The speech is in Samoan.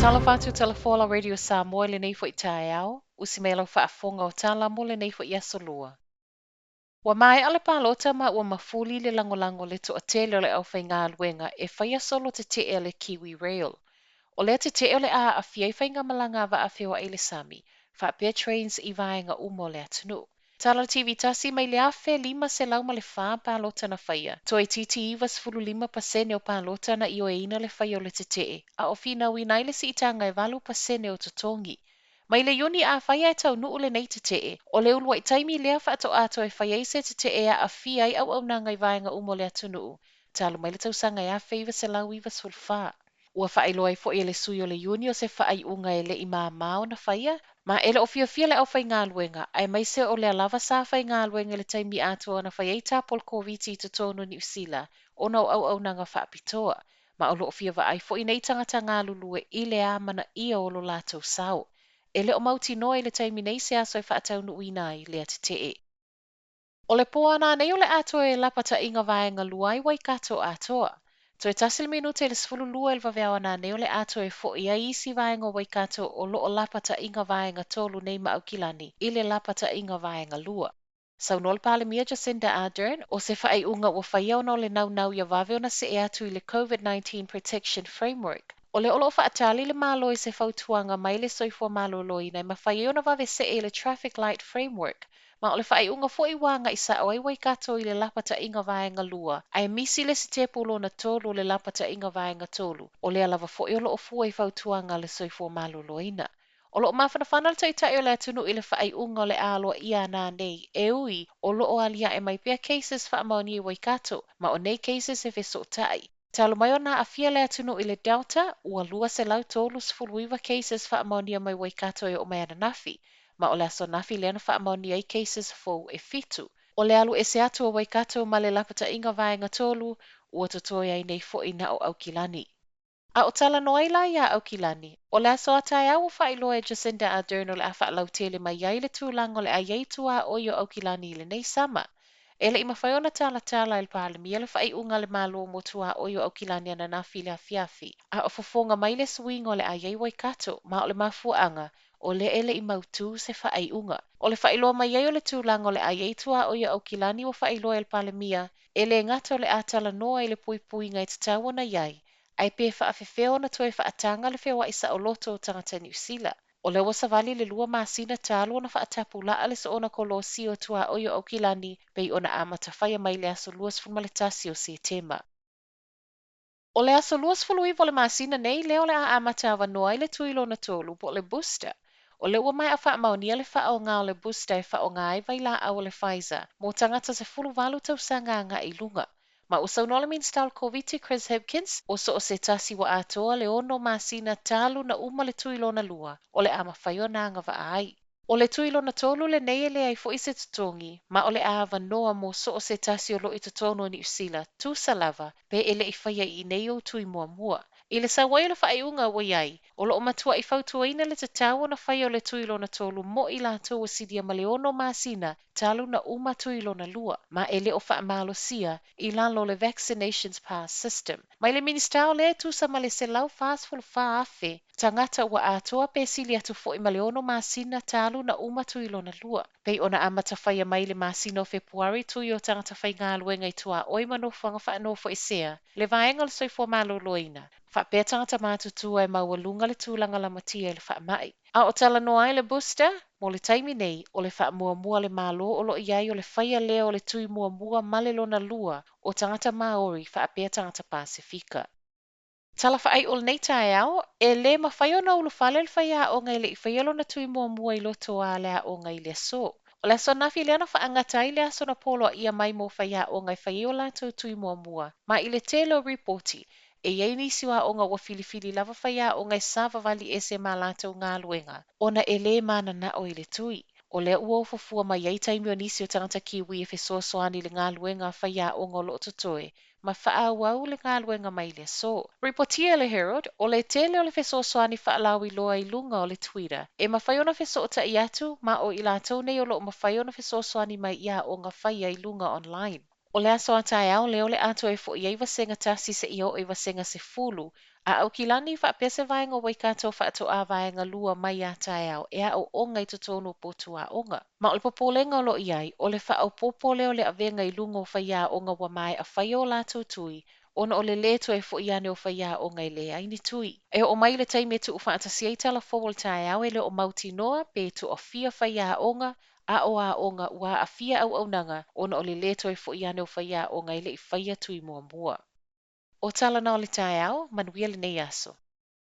Talofa atu Talofa Radio Samoa i lenei foi taeao, usi mai lau faafofoga o tala mo lenei foi aso lua. Ua maea le palota ma ua mafuli le lagolago le toatele o le aufaigaluega e faia solo tetee a le Kiwi Rail. O lea tetee o le a aafia ai faigamalaga a vaa feoai i le sami, faapea trains i vaega uma o le atunuu. Tala TV tasi mai le 1504 palota na faia. Toeitiiti 95% o palota na ioeina le faia o le tetee, a o finauina ai le siitaga e 8% o totogi. Mai le Iuni a faia e taunuu lenei tetee, o le uluai taimi lea faatoa toe fai ai se tetee e aafia ai auaunaga i vaega uma o le atunuu, talu mai le tausaga e 1994. Ua faailoa ai foi e le sui o le iuni o se faaiuga e le i māmā ona faia, ma e le o fiafia le aufaigaluega, aemaise o lea lava sa faigaluega i le taimi atoa na fai ai tapu o le Koviti i totonu o Niu Sila ona o auaunaga faapitoa, ma o lo o fia vaai foi nei tagata galulue i le amanaia o lo latou sao. E le o mautinoa i le taimi nei se aso e faataunuuina ai lea tetee. O le po ananei o le a toe lapataiga vaega lua ai Waikato atoa. Toe tasi le minute i le 12 i le vaveao ananei o le a toe foi ai isi vaega o Waikato o lo o lapataiga vaega tolu nei ma Aukilani i le lapataiga vaega lua. Saunoa le Palemia Jacinda Ardern o se faaiuga ua faia ona o le naunau ia vave ona see atu i le COVID-19 Protection Framework. O lea o lo o faatali le Malo i se fautuaga mai le Soifua Maloloina e mafai ai ona vave see i le Traffic Light Framework, ma o le faaiuga foi ua agai sao ai Waikato i le lapataiga vaega lua, ae misi le sitepu lona tolu o le lapataiga vaega tolu, o lea lava foi o lo o fua i fautuaga a le Soifua Maloloina. O lo o mafanafana le taitai o le atunuu i le faaiuga o le a aloaia ananei, e ui o lo o aliae mai pea cases faamaonia i Waikato, ma o nei cases e fesootai. Talu mai ona aafia le atunuu i le Delta, ua 239 cases faamaonia mai Waikato e oo mai ananafi, ma o le aso ananafi lea na faamaonia ai cases fou e 7. O le alu ese atu o Waikato ma le lapataiga vaega tolu, ua totoe ai nei foi na o Aukilani. A o talanoa ai la iā Aukilani, o le aso a taeao ua faailoa e Jacinda Ardern o le a faalautele mai ai le tulaga o le a i ai tuaoi o Aukilani i lenei sama. E le i mafai ona talatala e le Palemia le faaiuga a le Malo mo tuaoi o Aukilani ananafi i le afiafi, a o fofoga mai le suiga o le a i ai Waikato, ma o le mafuaaga o lea e le i mautū se faaiuga. O le faailoa mai ai o le tulaga o le a i ai tuaoi o Aukilani ua faailoa e le Palemia, e le gata o le a talanoa i le puipuiga e tatau ona i ai, ae pe faafefea ona toe faataga le feoai saoloto o tagata Niu Sila. O lea ua savali le 2 masina talu ona faatapulaa le soona kolosi o tuaoi o Aukilani pei ona amata faia mai le aso 21 o Setema. O le aso 29 o le masina nei lea o le a amata avanoa ai le tui lona tolu po o le booster. O lea ua maea faamaonia le faaaoga o le booster e faaaoga ai vailaau o le Pfizer mo tagata 18 tausaga agai i luga. Ma ua saunoa le Minisita o le Koviti Chris Hipkins o so o se tasi ua atoa le 6 masina talu na uma le tui lona lua o le a mafai ona agavaa ai. O le tui lona tolu lenei e leai foi se totogi, ma o le a avanoa mo so o se tasi o lo o i totonu o Niu Sila, tusa lava pe e le i faia i inei ou tui muamua. I le sau ai o le faaiuga ua i ai, o lo o matuai fautuaina le tatau ona faia o le tui lona tolu mo i latou ua silia ma le 6 masina talu na uma tui lona lua, ma e le o faamalosia i lalo o le Vaccinations Pass System. Mai le Minisita o lea e tusa ma le 144,000 tagata ua atoa pe sili atu foi ma le 6 masina talu na uma tui lona lua. Pei ona amata faia mai le masina o Fepuari tui o tagata faigaluega i tuaoi ma nofoaga faanofoesea, le vaega o le Soifua Maloloina, faapea tagata matutua e maualuga le tulaga lamatia i le faamai. A o talanoa ai le booster, mo le taimi nei, o le faamuamua a le Malo o lo o i ai o le faia lea o le tui muamua ma le lona lua o tagata Māori faapea tagata Pasefika. Tala faaiu o lenei taeao, e le mafai ona ulufale le faiaoga e le i faia lona tui muamua i loto a le aoga i le aso. O le aso ananafi lea na faagata ai le aso na poloaia mai mo faiaoga e fai ai o latou tui muamua, ma i le tele o ripoti, e i ai nisi o aoga ua filifili lava faiaoga e savavali ese ma latou galuega, ona e le mananao i le tui. O lea ua ofofua mai ai taimi o nisi o tagata Kiwi e fesoasoani i le galuega a faiaoga o lo o totoe, ma faaauau le galuega mai le aso. Ripotia e le Herald, o le tele o le fesoasoani faalauiloa i luga o le Twitter, e mafai ona fesootai atu ma o i latou nei o lo o mafai ona fesoasoani mai i aoga faia i luga online. O le aso a taeao lea o le a toe foi ai vasega 1 seia oo i vasega 10, A Aukilani faapea se vaega o Waikato faatoa vaega 2 mai a taeao e aooga i totonu o potu aoga. Ma o le popolega o lo o i ai, o le faaopoopo lea o le avega i luga o faiaoga ua maea faia o latou tui, ona o le lē toe foi ane o faiaoga e leai ni tui. E oo mai le taimi e tuufaatasi ai tala fou o le taeao e le o mautinoa pe toafia faiaoga aoaoga ua aafia auaunaga ona o le lē toe foi ane o faiaoga e le i faia tui muamua. O tala na o le taeao, manuia lenei aso.